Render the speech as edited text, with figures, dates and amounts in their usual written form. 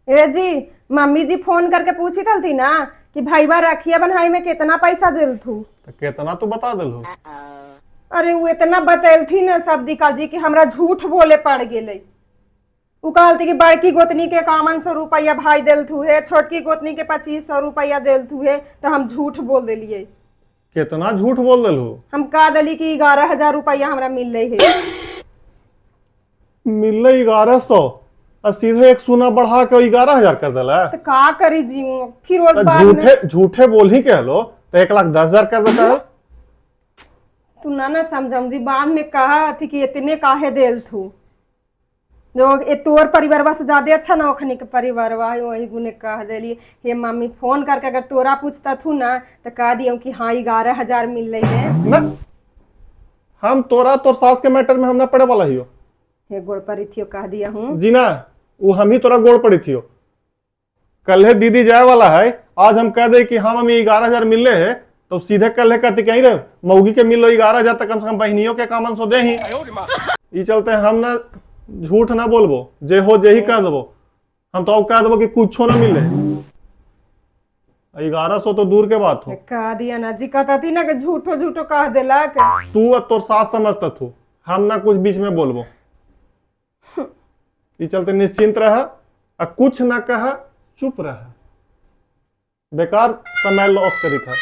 ए जी, mummy जी phone करके पूछी थलती ना कि भाईबा रखिया बनाई में कितना पैसा दिलथू। तो कितना तू बता दिलहु? अरे वो इतना बतैलथी ना सब दिका जी कि हमरा झूठ बोले पड़ गेलै। उ कहलती कि बड़की गोतनी के 5100 रुपया भाई दिलथू है, छोटकी गोतनी के 2500 रुपया दिलथू है, तो हम झूठ बोल देलिए। कितना झूठ बोल दिलहु? हम कह देली कि 11,000 रुपया हमरा मिलले है। मिलले 1100 आ सीधे एक सुना बढ़ा के 11,000 कर दिला। तो का करी जी, फिर और तो बाद में झूठे झूठे बोल ही के हलो तो 1,10,000 कर देता है। तू ना ना समझम जी, बाद में कहा थी कि इतने काहे देल थू, जो ए तोर परिवारवा से ज्यादा अच्छा ना ओखनी के परिवारवा है, वही गुने कह देली। हे मम्मी फोन करके अगर तोरा पूछता थू ना तो कह दियो कि हाँ 11,000 मिल रही है। ना, हम तोरा तोर सास के मैटर में हम ना पड़े वाला हियो। हे गोड़ परी थियो, कह दिया हूँ। जी ना, वो हम ही तोरा गोड़ पड़ी थियो। कल है दीदी जाए वाला है, आज हम कह दे कि हाँ मम्मी 11,000 मिले है, तो सीधे कल है कहते कहीं रे मौगी के मिलो 11,000 तक कम से कम बहनियों के कामन सो दे ही। ई चलते हम ना झूठ ना बोलबो, जे हो जे ही कह देबो। हम तो अब कह देबो कि कुछो ना मिले, 1100 तो दूर के बात हो। कह दिया ना जी, कहता थी ना कि झूठो झूठो कह देलक। तू और तोर सास समझता थू, हम ना कुछ बीच में बोलबो। ई चलते निश्चिंत रह आ कुछ ना कह, चुप रह, बेकार समय लॉस करी था।